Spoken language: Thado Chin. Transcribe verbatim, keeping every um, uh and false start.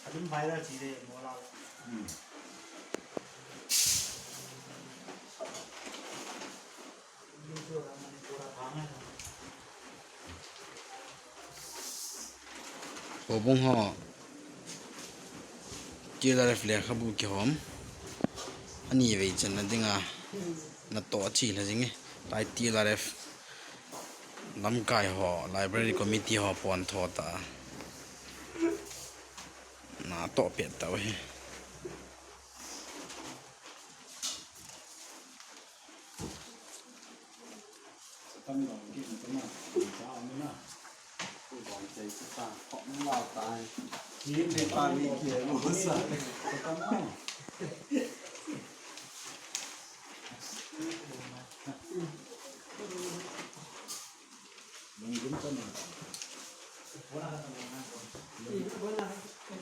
Adum viral chi de mola. Hmm. Houbung ho T L R F lekhabu kihom. Ani vei channa dinga natoh chi la jinge. Tai T L R F lamkai ho, library committee ho pon tho ta. Natoh pet tau hi.